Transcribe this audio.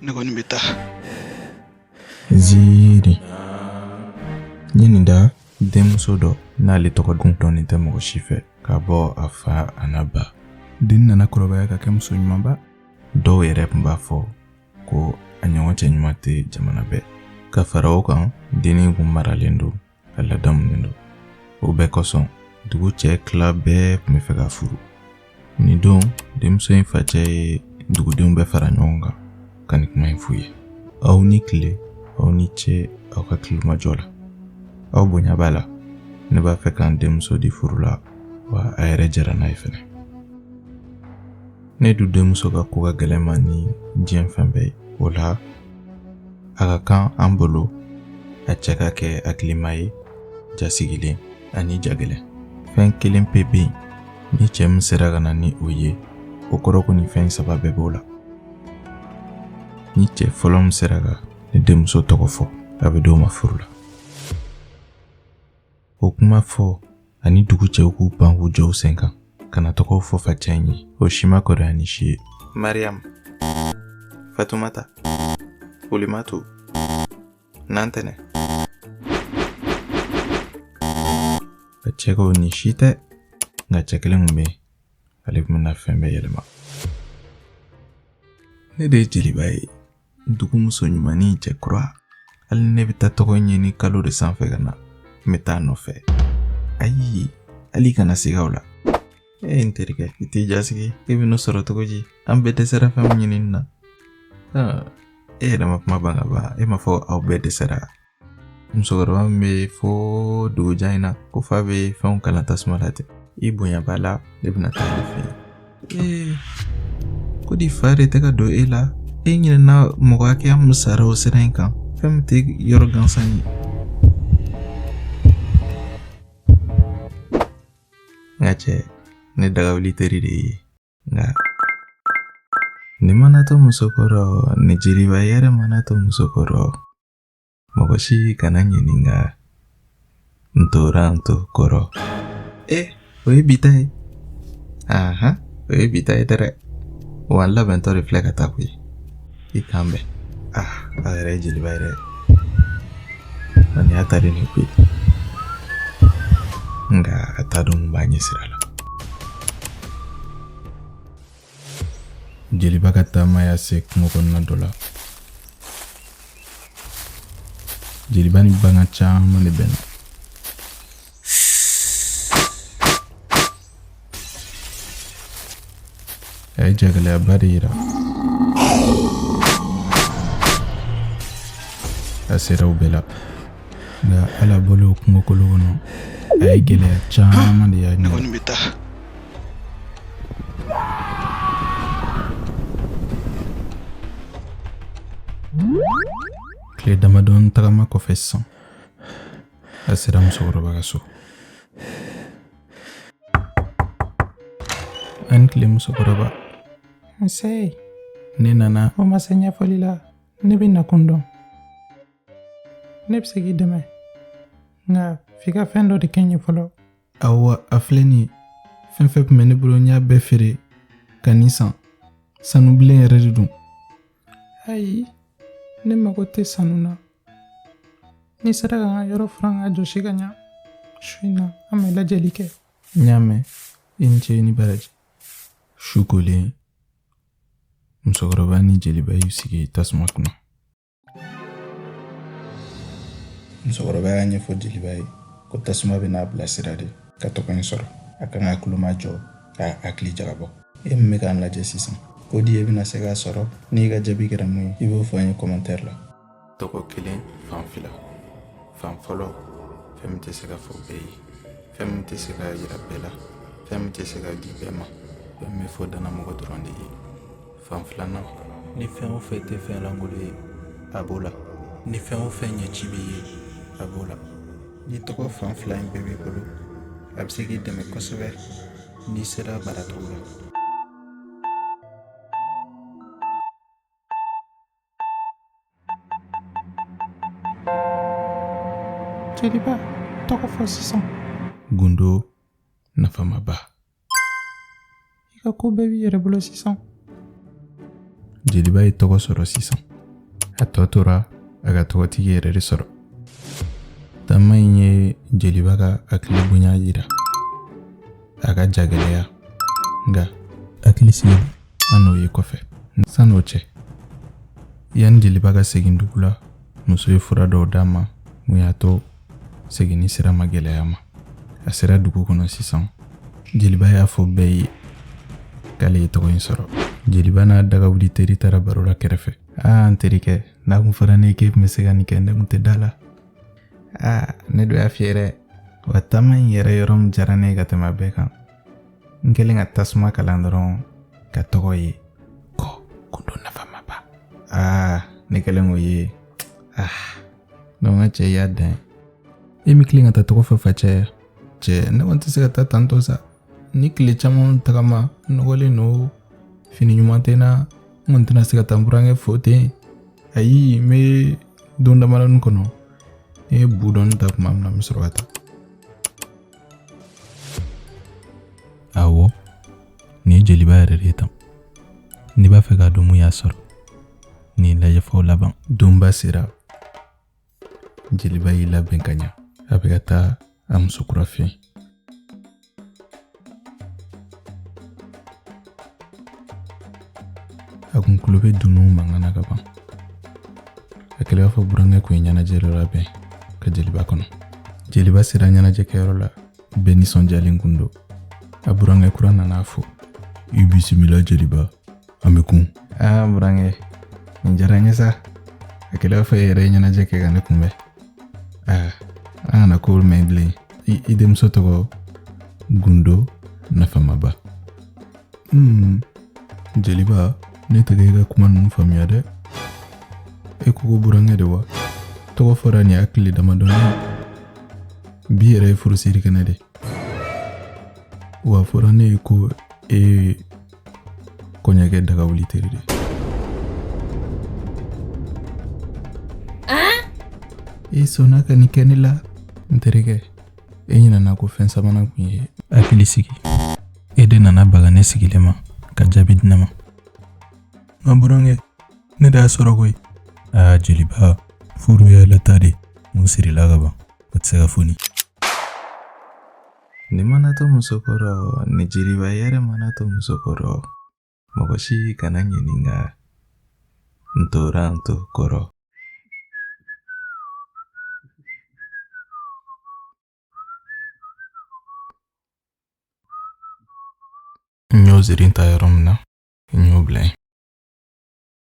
Ne kɔni bɛ taa. Ziiri n ye nin da denmuso dɔ n'ale tɔgɔ dun dɔnnen tɛ mɔgɔ si fɛ ka bɔ a fa a n'a ba. Den nana kɔrɔbaya ka kɛ muso ɲumanba. Dɔw yɛrɛ tun b'a fɔ ko a ɲɔgɔn cɛ ɲuman tɛ jamana bɛɛ. Ka fara o kan, dennin kun maralen don, a ladamunen don. O bɛɛ kosɔn, dugu cɛ tila bɛɛ tun bɛ fɛ k'a furu. Nin don, denmuso in facɛ ye dugudenw bɛɛ fara ɲɔgɔn kan ka nin kuma in f'u ye. Aw ni tile, aw ni ce aw ka tulomajɔ la. Aw bonya b'a la. Ne b'a fɛ k'an denmuso di furu la, wa a yɛrɛ jɛra n'a ye fɛnɛ. Ne du denmuso ka ko ka gɛlɛn ma ni diɲɛ fɛn bɛɛ ye. O la, a ka kan an bolo a cɛ ka kɛ hakilima ye, jasigilen ani jagɛlɛn. Fɛn kelen pe bɛ yen, ni cɛ min sera ka na ni o ye, o kɔrɔ ko nin fɛn saba bɛɛ b'o la. Ni cɛ fɔlɔ min sera ka ne denmuso tɔgɔ fɔ, a bɛ d'o ma furu la. O kuma fɔ ani dugu cɛw k'u ban k'u jɔ u sen kan ka na tɔgɔw fɔ facɛ in ye, o si ma kɔrɔya ni si ye. Mariam, Fatumata, Ulimatu, Nantɛnɛ. Facɛ ko nin si tɛ, nka cɛ kelen kun bɛ yen, ale tun bɛna fɛn bɛɛ yɛlɛma. Ne de ye jeliba ye, dugu muso ɲumannin cɛ kura. Hali ne bɛ taa tɔgɔ ɲini kalo de sanfɛ ka na, n bɛ taa nɔfɛ. Ayi, hali kana siga o la. E n terikɛ, i t'i jasigi, e bɛ n'o sɔrɔ cogo di? An bɛɛ dɛsɛra fɛn min ɲinini na. E yɛrɛ ma kuma ban ka ban, e ma fɔ aw bɛɛ dɛsɛra. Musokɔrɔba min bɛ fo dugujan in na, ko f'a bɛ fɛnw kalan tasuma la ten. I bonya b'a la, ne bɛna taa ale fɛ yen. Ee, ko di fa de tɛ ka don e la? E ɲinɛna mɔgɔ hakɛya min sara o sira in kan, fɛn min tɛ yɔrɔ gansan ye. Nka cɛ, ne dagawuli teri de ye. Nka nin mana to muso kɔrɔ, ni jeliba yɛrɛ mana to muso kɔrɔ, mɔgɔ si kana ɲininka n tora n to kɔrɔ. E, o ye bi ta ye. Ahan, o ye bi ta ye dɛrɛ. Wa n labɛntɔ de filɛ ka taa koyi. I k'an bɛn. Ah, a yɛrɛ ye jeliba yɛrɛ. Nin y'a ta de nin koyi. Nka a t'a dɔn mun b'a ɲɛ sira la. Jeliba ka taama y'a se kungo kɔnɔna dɔ la. Jeliba ni bagan caman de bɛnna. A ye jagɛlɛyaba de yira. A sera u bɛɛ la. Nka hali a bɔlen o kungokolo kɔnɔ, a ye gɛlɛya caman de y'a Ne ɲɛ. kɔni bɛ taa. Tile damadɔni tagama kɔfɛ sisan, a sera musokɔrɔba ka so. A ni tile musokɔrɔba. Nse. Ne nana. O ma se ɲɛfɔli la. Ne bɛ nakun dɔn. Ne bɛ se k'i dɛmɛ. Nka f'i ka fɛn dɔ de kɛ n ye fɔlɔ. Awa, a filɛ nin ye. Fɛn fɛn tun bɛ ne bolo, n y'a bɛɛ feere ka nin san. Sanubilen yɛrɛ de don. Ayi, ne mago tɛ sanu na. N'i sera ka n ka yɔrɔ furan k'a jɔsi ka ɲa, su in na an bɛ lajɛli kɛ. N y'a mɛn. I ni ce, i ni baraji. Su kolen, musokɔrɔba ni jeliba y'u sigi tasuma kunna. Musokɔrɔba y'a ɲɛfɔ jeliba ye ko tasuma bɛ n'a bilasira de ka tɔgɔ in sɔrɔ. A kan ka tulomajɔ k'a hakili jagabɔ. E min bɛ k'an lajɛ sisan, ko di e bɛna se k'a sɔrɔ? N'i ka jaabi kɛra mun ye, i b'o fɔ an ye commentaire la. Tɔgɔ kelen fan fila. Fan fɔlɔ, fɛn min tɛ se ka fɔ bɛɛ ye, fɛn min tɛ se ka yira bɛɛ la, fɛn min tɛ se ka di bɛɛ ma, fɛn min bɛ fɔ dannamɔgɔ dɔrɔn de ye. Fan filanan, ni fɛn o fɛn tɛ fɛn lankolon ye, a b'o la. Ni fɛn o fɛn ɲɛci b'i ye, a b'o la. Ni tɔgɔ fan fila in bɛɛ b'i bolo, a bɛ se k'i dɛmɛ kosɛbɛ n'i sera maracogo la. Jeliba, tɔgɔ fɔ sisan. Gundo nafamaba. I ka ko bɛɛ b'i yɛrɛ bolo sisan. Jeliba ye tɔgɔ sɔrɔ sisan. A tɔ tora a ka tɔgɔtigi yɛrɛ de sɔrɔ. Taama in ye jeliba ka hakili bonya yira, a ka jagɛlɛya, nka hakili sigi an n'o ye kɔfɛ. San'o cɛ, yanni jeliba ka segin dugu la, muso ye fura dɔw d'a ma mun y'a to seginni sira ma gɛlɛya ma. A sera dugu kɔnɔ sisan, jeliba y'a fɔ bɛɛ ye k'ale ye tɔgɔ in sɔrɔ. Jeliba n'a dagawuli teri taara baro la kɛrɛfɛ. Aa n terikɛ, n'a kun fɔra ne ye k'e tun bɛ se ka nin kɛ, ne kun tɛ da la. Aa ne dun y'a f'i ye dɛ. Wa taama in yɛrɛ yɔrɔ min diyara ne ye ka tɛmɛ a bɛɛ kan, n kɛlen ka tasuma kalan dɔrɔn ka tɔgɔ ye ko gundo nafamaba. Aa ne kɛlen k'o ye, aa donc n ka cɛ y'a dan ye. E mi tilen ka taa tɔgɔ fɔ facɛ ye. Cɛ ne kɔni tɛ se ka taa tantɔ sa. Ni tile caman tagama nɔgɔlen don, fini ɲuman tɛ n na, n kɔni tɛna se ka taa n burankɛ fo ten. Ayi, n bɛ don damadɔni kɔnɔ, ne ye bu dɔɔni ta tuma min na, n bɛ sɔrɔ ka taa. Awɔ, nin ye jeliba yɛrɛ de ye tan. N'i b'a fɛ k'a dɔn mun y'a sɔrɔ, nin lajɛ fo laban. Donba sera, jeliba y'i labɛn ka ɲa, a bɛ ka taa a muso kura fɛ yen. A kun tulo bɛ dununw mankan na ka ban. A kɛlen b'a fɔ burankɛ kun ye ɲɛnajɛ dɔ labɛn ka jeliba kɔnɔ. Jeliba sera ɲɛnajɛ kɛyɔrɔ la, bɛɛ nisɔndiyalen kun don. A burankɛ kura nana a fo. I bisimila jeliba, an bɛ kun. Aa burankɛ, nin diyara n ye sa. A kɛlen b'a fɔ e yɛrɛ ye ɲɛnajɛ kɛ ka ne kunbɛn. Aa an kana ko mɛn bilen. I denmuso tɔgɔ Gundo Nafamaba. Jeliba, ne tɛ k'e ka kuma ninnu faamuya dɛ. E ko ko burankɛ de wa? Tɔgɔ fɔra nin y'a tile damadɔni ye. Bi yɛrɛ ye furusiri kɛnɛ de. Wa fɔra ne ye ko e ye kɔɲɔkɛ dagawuli teri de. E sɔnna ka nin kɛ ne la? N terikɛ, e ɲinɛna ko fɛn sabanan kun ye hakili sigi. E de nana baga ne sigilen ma ka jaabi di ne ma. Nka burankɛ, ne de y'a sɔrɔ koyi. Aa jeliba, furu ye Ala ta de, mun sirila ka ban, o tɛ se ka foni. Ni mana to muso kɔrɔ, ni jeliba yɛrɛ mana to muso kɔrɔ, mɔgɔ si kana ɲininka, n tora n to kɔrɔ. N y'o ziiri ta yɔrɔ min na, n y'o bila yen.